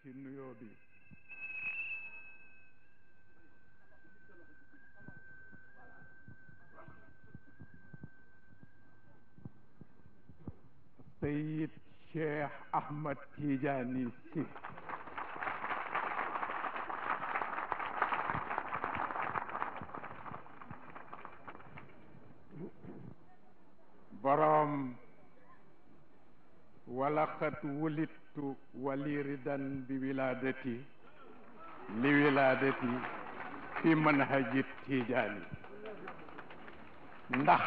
ci nuyoo bi Sayid Cheikh Ahmad Tidiane Sy boroom walaqad wulidtu wali ridan bi wiladati li wiladati fi manhaji Tidiane ndax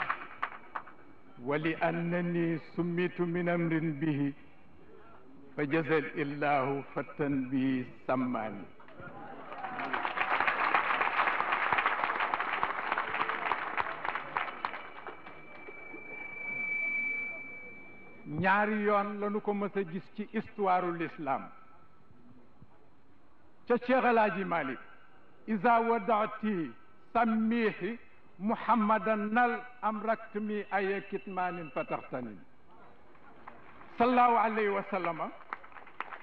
wali annani summitu min amrin bihi fa jazal illahu fattan bihi sammani ñaari yoon lañu ko mës a gis ci histoire l'islam ca Cheikh El Hadji Malick iza wadaati sammihi muhammadan nal amraktmi aya kitmanin fataxtanin sallallahu alayhi wa sallama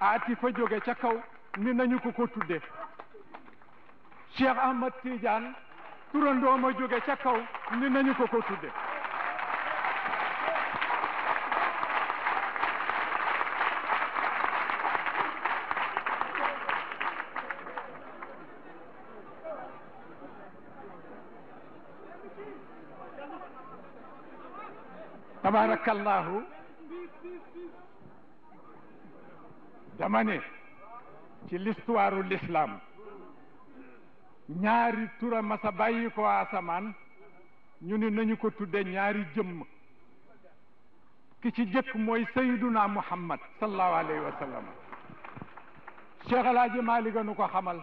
aati fa jóge ca kaw ni nañu ko tudde Cheikh Ahmad Tidiane turandooma jóge ca kaw ni nañu ko tudde tabarakallahu dama ne ci l'histoire l'islam ñaari tura masa bàyyi ko asamaan ñu ni nañu ko tudde ñaari jëmm ki ci jëkk mooy sayyiduna muhammad sallallahu alayhi wa sallam Cheikh El Hadji Malick nu ko xamal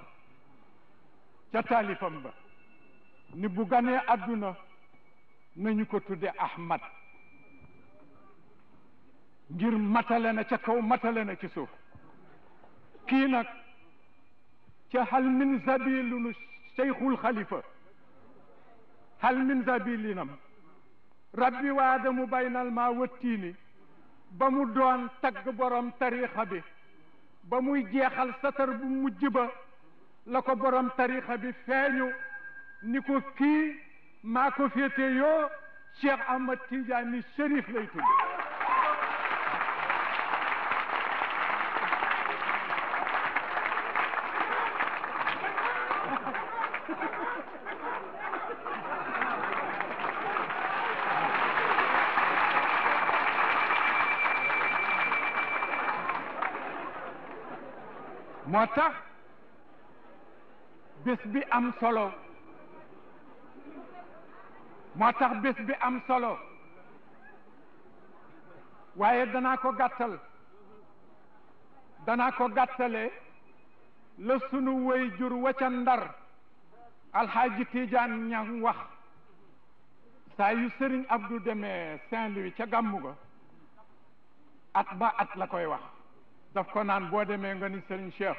ca taalifam ba ni bu ganee adduna nañu ko tudde ahmad ngir matale na ca kaw matale na ci suuf kii nag ca hal min zabilunu cheikhul xalifa hal min zabilinam rabbi waadamu baynal ma wattiini ba mu doon tagg borom tarixa bi ba muy jeexal satar bu mujj ba la ko borom tarixa bi feeñu ni ko kii maa ko féete yoo Cheikh Ahmad Tidiane Chérif lay tudd moo tax bés bi am solo moo tax bés bi am solo waaye danaa ko gàttale la sunu way jur waca Ndar alxaaji Tidiane Ñang wax saa yu Sëriñ Abdou demee Saint-Louis ca gàmmu ga at ba at la koy wax daf ko naan boo demee nga ni Sëriñ Cheikh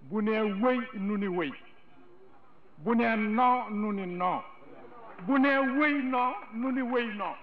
bu nee wëy nu ni wëy bu nee non nu ni non bu nee wëy non nu ni wëy non